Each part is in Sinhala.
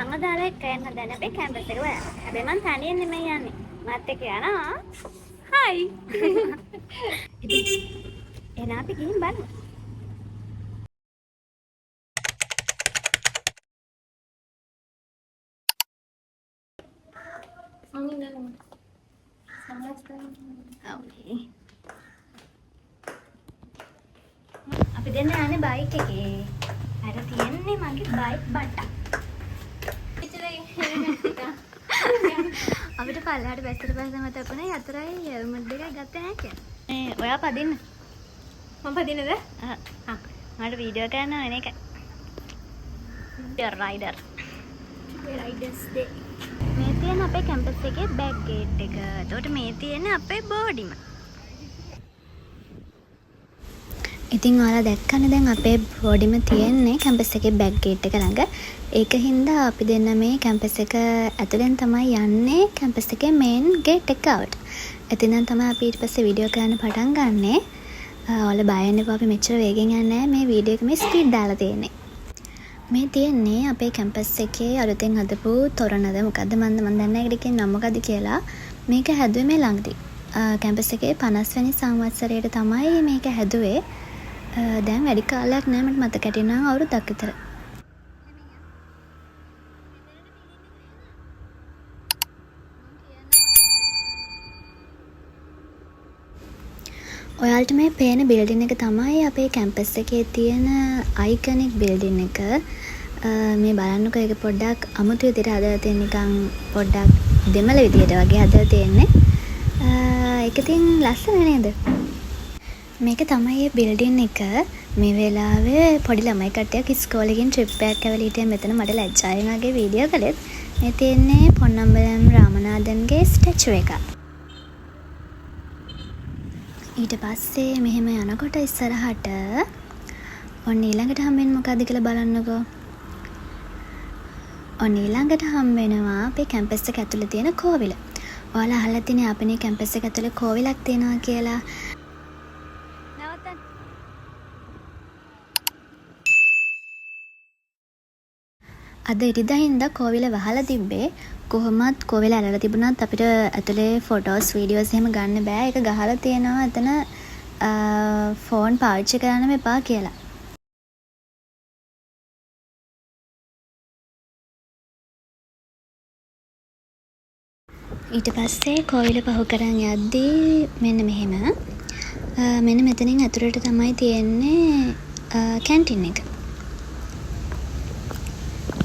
මං අද ඔයාලා එක්ක යන්න හදන්නේ අපේ කැම්පස් එක බලන්න. හැබැයි මං තනියෙන් නෙමෙයි යන්නේ. මාත් එක්ක යනවා. හයි. ඉතින් එහෙනම් අපි ගිහින් බලමු. අවුනේ. අපි දෙන්න යන්නේ බයික් එකේ. අර තියෙන්නේ මගේ බයික් බට්ටා. අපිට පල්ලෙහාට බැස්සට පස්සේ මතක් වුණා යතරයි හෙල්මට් දෙකක් ගත්තේ නැහැ කියලා. මේ ඔයා පදින්න. මම පදින්නද? ආ. මට වීඩියෝ කරන්න වෙන එකයි. රයිඩර්. Riders day. මේ තියෙන අපේ කැම්පස් එකේ බෑක් ගේට් එක. එතකොට මේ තියෙන අපේ බෝඩිම. ඉතින් ඔයාලා දැක්කනේ දැන් අපේ බෝඩිම තියෙන්නේ කැම්පස් එකේ බෑක් ගේට් එක ළඟ. ඒක හින්දා අපි දෙන්න මේ කැම්පස් එක ඇතුලෙන් තමයි යන්නේ කැම්පස් එකේ මේන් ගේට් එක ගාවට. එතන ඉඳන් තමයි අපි ඊට පස්සේ වීඩියෝ කරන්න පටන් ගන්නෙ. ඔයාලා බය වෙන්න එපා, අපි මෙච්චර වේගෙන් යන්නේ නෑ. මේ වීඩියෝ එක මේ ස්පීඩ් දාලා තියෙන්නේ. මේ තියෙන්නේ අපේ කැම්පස් එකේ අලුතෙන් හදපු තොරණද මොකද්ද මන්ද මන් දන්නේ නෑ ඒකට කියන්නේ නම මොකද්ද කියලා. මේක හැදුවේ මේ ළඟදී. කැම්පස් එකේ 50 වෙනි සංවත්සරයට තමයි මේක හැදුවේ. දැන් වැඩි කාලයක් නෑ මට මතක හැටියට නම් අවුරුද්දක් විතර. ඔයාලට මේ පේන බිල්ඩින් එක තමයි අපේ කැම්පස් එකේ තියෙන අයිකනික් බිල්ඩින් එක. මේ බලන්නකෝ ඒක පොඩ්ඩක් අමුතු විදිහට හදලා තියෙන, නිකන් පොඩ්ඩක් දෙමළ විදිහට වගේ හදලා තියෙන්නේ. ඒක ඉතින් ලස්සන නේද? මේක තමයි ඒ බිල්ඩින් එක. මේ වෙලාවේ පොඩි ළමයි කට්ටියක් ඉස්කෝලේකින් ට්‍රිප් එකක් ඇවිල්ලා හිටියා මෙතන. මට ලැජ්ජාවෙන් වගේ වීඩියෝ කළෙත්. මේ තියෙන්නේ පොන්නම්බලම් රාමනාදන්ගේ ස්ටැචු එක. ඊට පස්සේ මෙහෙම යනකොට ඉස්සරහට ඔන්න ඊළඟට හම්බෙන්නේ මොකද්ද කියලා බලන්නකෝ. ඔන්න ඊළඟට හම්බෙනවා අපේ කැම්පස් එක ඇතුලේ තියෙන කෝවිල. ඔයාලා අහලා තියෙන්නේ අපේ කැම්පස් එක ඇතුලේ කෝවිලක් තියෙනවා කියලා. අද ඉරිදා හින්දා කෝවිල වහලා තිබ්බේ. කොහොමත් කෝවිල ඇරලා තිබුණත් අපිට ඇතුලේ ෆොටෝස් වීඩියෝස් එහෙම ගන්න බෑ. ඒක ගහලා තියෙනවා එතන ෆෝන් පාවිච්චි කරන්න එපා කියලා. ඊට පස්සේ කෝවිල පහු කරන් යද්දී මෙන්න මෙහෙම. මෙන්න මෙතනින් ඇතුළට තමයි තියෙන්නේ කැන්ටින් එක.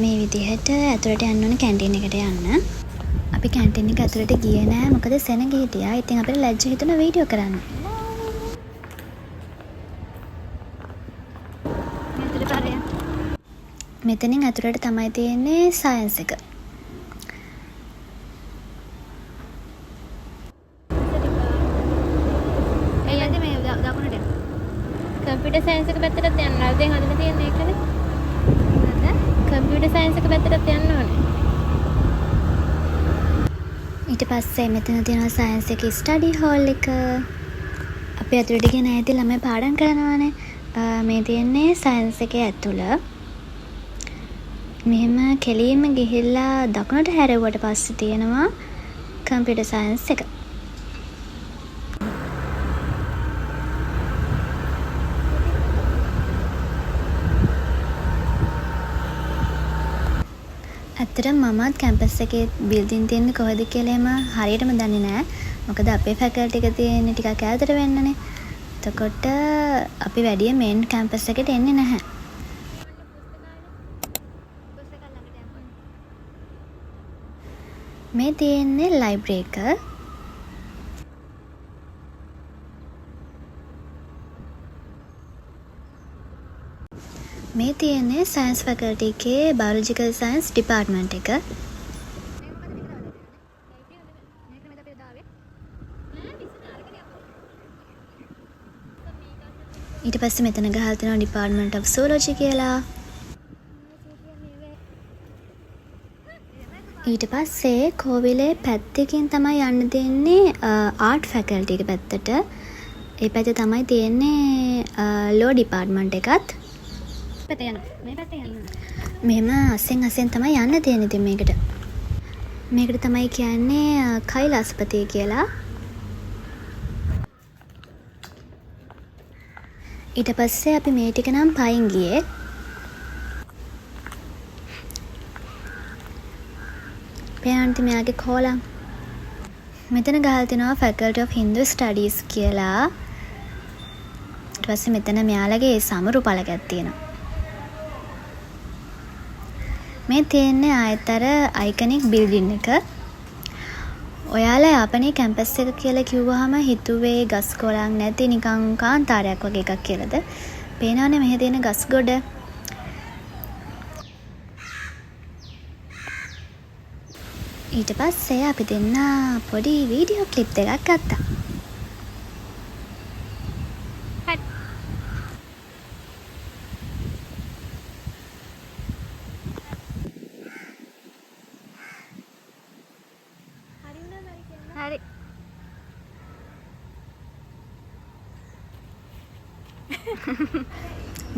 මේ විදිහට ඇතුළට යන්න ඕනේ කැන්ටින් එකට යන්න. අපි කැන්ටින් එක ඇතුළට ගියේ නෑ, මොකද සෙනග හිටියා. ඉතින් අපිට ලැජ්ජ හිතුණා වීඩියෝ කරන්න. මෙතනින් ඇතුළට තමයි තියෙන්නේ සයන්ස් එක. ඒ යන්නේ මේ දකුණට. කම්පියුටර් සයන්ස් එක පැත්තටත් යන්න. අලුතෙන් හදලා තියෙන ඒකනේ. කම්පියුටර් සයන්ස් එක පැත්තටත් යන්න ඕනේ. ඊට පස්සේ මෙතන තියෙනවා සයන්ස් එකේ ස්ටඩි හෝල් එක. අපි ඇතුළට ගියේ නෑ, ඉතින් ළමයි පාඩම් කරනවානේ. මේ තියෙන්නේ සයන්ස් එකේ ඇතුළ. මෙහෙම කෙලින්ම ගිහිල්ලා දකුණට හැරෙව්වට පස්සේ තියෙනවා කම්පියුටර් සයන්ස් එක. ඇත්තටම මමත් කැම්පස් එකේ බිල්ඩින් තියෙන්නේ කොහෙද කියලා එහෙම හරියටම දන්නේ නෑ. මොකද අපේ ෆැකල්ටි එක තියෙන්නේ ටිකක් ඈතට වෙන්නනේ. එතකොට අපි වැඩිය මේන් කැම්පස් එකට එන්නේ නැහැ. මේ තියෙන්නේ ලයිබ්‍රරි එක. මේ තියෙන්නේ සයන්ස් ෆැකල්ටි එකේ බයොලොජිකල් සයන්ස් ඩිපාර්ට්මන්ට් එක. ඊට පස්සේ මෙතන ගහලා තියෙනවා ඩිපාර්ට්මන්ට් ඔෆ් සූලොජි කියලා. ඊට පස්සේ කෝවිලේ පැත්තකින් තමයි යන්න තියෙන්නේ, ආර්ට් ෆැකල්ටි එක පැත්තට. ඒ පැත්තේ තමයි තියෙන්නේ, ලෝ ඩිපාර්ට්මන්ට් එකත්. පැත්තේ යන්න. මේ පැත්තේ යන්න. මෙහෙම අස්සෙන් අස්සෙන් තමයි යන්න තියෙන්නේ ඉතින් මේකට. මේකට තමයි කියන්නේ කෛලාසපතිය කියලා. ඊට පස්සේ අපි මේ ටික නම් පයින් ගියේ. පේනවනේ ඉතින් මෙයාගේ කෝලම්. මෙතන ගහලා තිනවා Faculty of Hindu Studies කියලා. ඊට පස්සේ මෙතන මෙයාලගේ සමරු පළකයක් තියෙනවා. මේ තියෙන්නේ ආයෙත් අර අයිකනික් බිල්ඩින් එක. ඔයාලා යාපනයේ කැම්පස් එක කියලා කිව්වහම හිතුවේ ගස් කොළන් නැති නිකන් කාන්තාරයක් වගේ එකක් කියලාද? පේනවනේ මෙහෙ තියෙන ගස් ගොඩ. ඊට පස්සේ අපි දෙන්න පොඩි වීඩියෝ ක්ලිප් දෙකක් ගත්තා. හරි.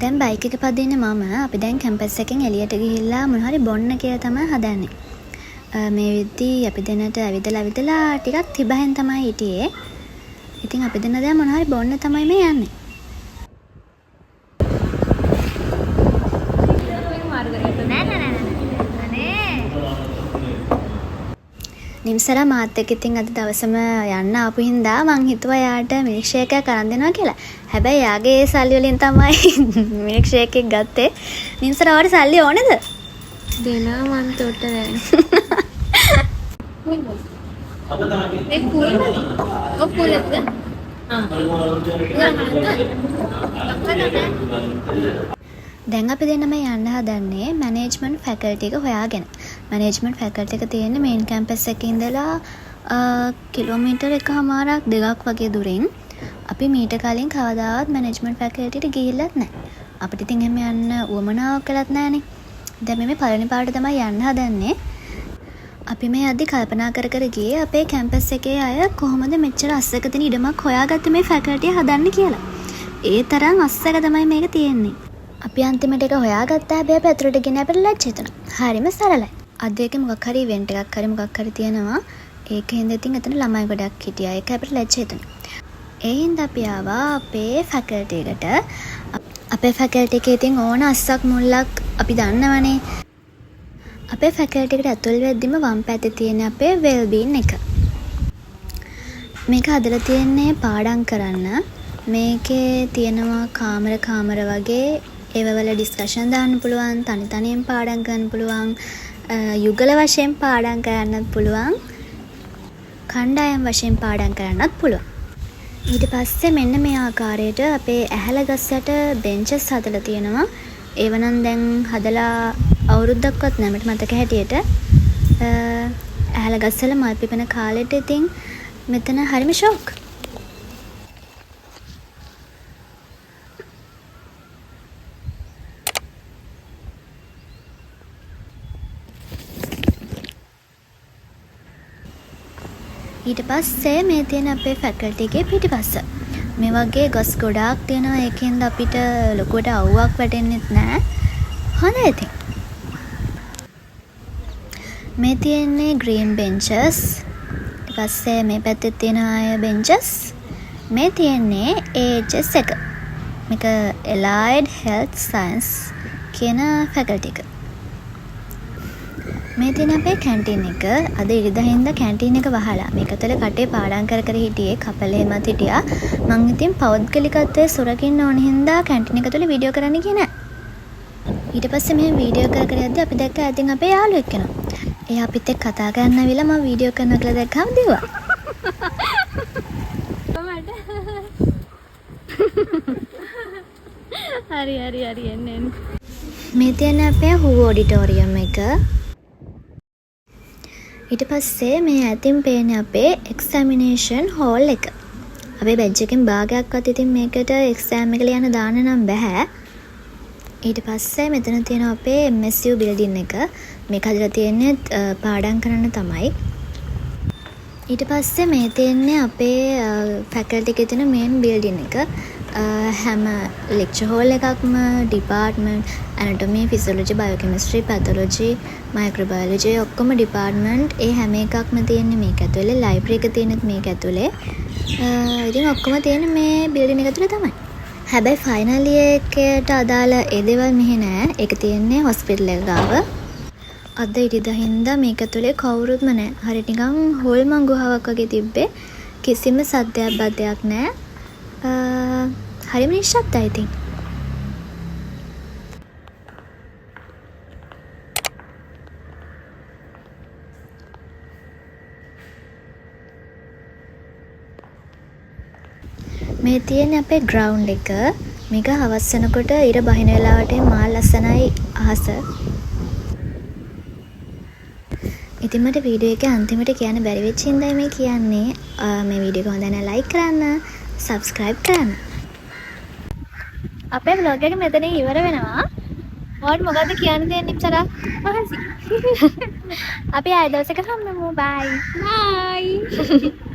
දැන් බයික් එක පදින්නේ මම. අපි දැන් කැම්පස් එකෙන් එළියට ගිහිල්ලා මොන හරි බොන්න කියලා තමයි හදන්නේ. මේ වෙද්දි අපි දෙන්නට ඇවිදලා ඇවිදලා ටිකක් තිබහෙන් තමයි හිටියේ. ඉතින් අපි දෙන්න දැන් මොන හරි බොන්න තමයි මේ යන්නේ. නෑ නෑ නෑ නෑ. නිම්සරා මාත් එක්ක ඉතින් අද දවසම යන්න ආපු හින්දා මං හිතුවා එයාට මිල්ක් ෂේක් එකක් අරන් දෙනවා කියලා. හැබැයි එයාගේ ඒ සල්ලි වලින් තමයි මිල්ක් ෂේක් එක ගත්තේ. නිම්සරා ඔයාට සල්ලි ඕනේද? දෙනවා මං තොට දැන්. ඒ කුල් ඔව් කුල් එකද? දැන් අපි දෙන්නම යන්න හදන්නේ මැනේජ්මන්ට් ෆැකල්ටි එක හොයාගෙන. මැනේජ්මන්ට් ෆැකල්ටි එක තියෙන්නේ මේන් කැම්පස් එකේ ඉඳලා කිලෝමීටර් එකහමාරක් දෙකක් වගේ දුරින්. අපි මීට කලින් කවදාවත් මැනේජ්මන්ට් ෆැකල්ටිට ගිහිල්ලත් නැහැ. අපිට ඉතින් එහෙම යන්න උවමනාවක් වෙලත් නැහනේ. දැන් මේ පළවෙනි පාරට තමයි යන්න හදන්නේ. අපි මේ යද්දි කල්පනා කර කර ගියේ අපේ කැම්පස් එකේ අය කොහොමද මෙච්චර අස්සක තියෙන ඉඩමක් හොයාගත්තේ මේ ෆැකල්ටිය හදන්න කියලා. ඒ තරම් අස්සක තමයි මේක තියෙන්නේ. අපි අන්තිමට එක හොයාගත්තා. හැබැයි අපි ඇතුළට ගෙන අපිට ලැජ්ජ හිතුණා. හරිම සරලයි. අද ඒකේ මොකක් හරි ඉවෙන්ට් එකක් හරි මොකක් හරි තියෙනවා. ඒක හින්දා ඉතින් එතන ළමයි ගොඩක් හිටියා. ඒක අපිට ලැජ්ජ හිතුණා. ඒ හින්දා අපි ආවා අපේ ෆැකල්ටි එකට. අපේ ෆැකල්ටි එකේ ඉතින් ඕන අස්සක් මුල්ලක් අපි දන්නවනේ. අපේ ෆැකල්ටි එකට ඇතුල් වෙද්දිම වම් පැත්තේ තියෙන අපේ වෙල්බීන් එක. මේක හදලා තියෙන්නේ පාඩම් කරන්න. මේකේ තියෙනවා කාමර කාමර වගේ. ඒවවල ඩිස්කෂන් දාන්න පුළුවන්, තනි තනියෙන් පාඩම් කරන්න පුළුවන්, යුගල වශයෙන් පාඩම් කරන්නත් පුළුවන්, කණ්ඩායම් වශයෙන් පාඩම් කරන්නත් පුළුවන්. ඊට පස්සේ මෙන්න මේ ආකාරයට අපේ ඇහැල ගස් යට බෙන්චස් හදලා තියෙනවා. ඒව නම් දැන් හදලා අවුරුද්දක්වත් නෑ මට මතක හැටියට. ඇහැල ගස් වල මල් පිපෙන කාලෙට ඉතින් මෙතන හරිම ෂෝක්. ඊට පස්සේ මේ තියෙන අපේ ෆැකල්ටි එකේ පිටිපස්ස. මේ වගේ ගස් ගොඩාක් තියෙනවා. ඒකෙන්ද අපිට ලොකුවට අවුවක් වැටෙන්නෙත් නෑ. හොඳයි ඉතින්. මේ තියෙන්නේ ග්‍රීන් බෙන්චස්. ඊට පස්සේ මේ පැත්තේ තියෙන අය බෙන්චස්. මේ තියෙන්නේ AHS එක. මේක Allied Health Science කියන ෆැකල්ටි එක. මේ තියෙන අපේ කැන්ටින් එක. අද ඉරිදා හින්දා කැන්ටින් එක වහලා. මේක ඇතුලේ කටේ පාඩම් කර කර හිටියේ. කපල් එහෙමත් හිටියා. මං ඉතින් පෞද්ගලිකත්වය සුරකින්න ඕන හින්දා කැන්ටින් එක ඇතුලේ වීඩියෝ කරන්න ගියේ නෑ. ඊට පස්සේ මෙහෙම වීඩියෝ කර කර යද්දි අපි දැක්කා ඈතින් අපේ යාළුවෙක් එනවා. එයා අපිත් එක්ක කතා කරන්න ආවිලා මං වීඩියෝ කරනවා කියලා දැක්කම දිව්වා. හරි හරි හරි එන්න එන්න. මේ තියෙන අපේ හූ ඔඩිටෝරියම් එක. ඊට පස්සේ මේ ඈතින් පේන්නේ අපේ එක්සැමිනේෂන් හෝල් එක. අපේ බැච් එකෙන් භාගයක්වත් ඉතින් මේකට එක්සෑම් එක ලියන්න දාන්න නම් බැහැ. ඊට පස්සේ මෙතන තියෙනවා අපේ MSU building එක. මේක හදලා තියෙන්නේ පාඩම් කරන්න තමයි. ඊට පස්සේ මේ තියෙන්නේ අපේ ෆැකල්ටි එකේ තියෙන මේන් බිල්ඩින් එක. හැම ලෙක්චර් හෝල් එකක්ම, ඩිපාර්ට්මන්ට්, ඇනටොමි, ෆිසියොලොජි, බයෝකෙමිස්ට්‍රි, පැතොලොජි, මයික්‍රෝබයොලොජි ඔක්කොම ඩිපාර්ට්මන්ට් ඒ හැම එකක්ම තියෙන්නේ මේක ඇතුලේ. ලයිබ්‍රරි එක තියෙනෙත් මේක ඇතුලේ. ඉතින් ඔක්කොම තියෙන්නේ මේ බිල්ඩින් එක ඇතුලේ තමයි. හැබැයි ෆයිනල් ඉයර් එකට අදාළ ඒ දේවල් මෙහෙ නෑ. ඒක තියෙන්නේ හොස්පිටල් එක ගාව. අද ඉරිදා හින්දා මේක ඇතුලේ කවුරුත්ම නෑ. හරියට නිකන් හොල්මන් ගුහාවක් වගේ තිබ්බේ. කිසිම සද්දයක් බද්දයක් නෑ. හරිම නිශ්ශබ්දයි ඉතින්. මේ තියෙන්නේ අපේ ග්‍රවුන්ඩ් එක. මේක හවස් වෙනකොට ඉර බහින වෙලාවට මාර ලස්සනයි අහස. ඉතින් මට වීඩියෝ එකේ අන්තිමට කියන්න බැරි වෙච්ච හින්දායි මේ කියන්නේ. මේ වීඩියෝ එක හොඳ නම් ලයික් කරන්න, සබ්ස්ක්‍රයිබ් කරන්න. අපේ ව්ලොග් එක මෙතනින් ඉවර වෙනවා. ඔයාලට මොකද්ද කියන්න දෙන්නේ ඉප්සරා? මහන්සි. අපි ආයෙ දවසක හම්බෙමු. බයි. බයි.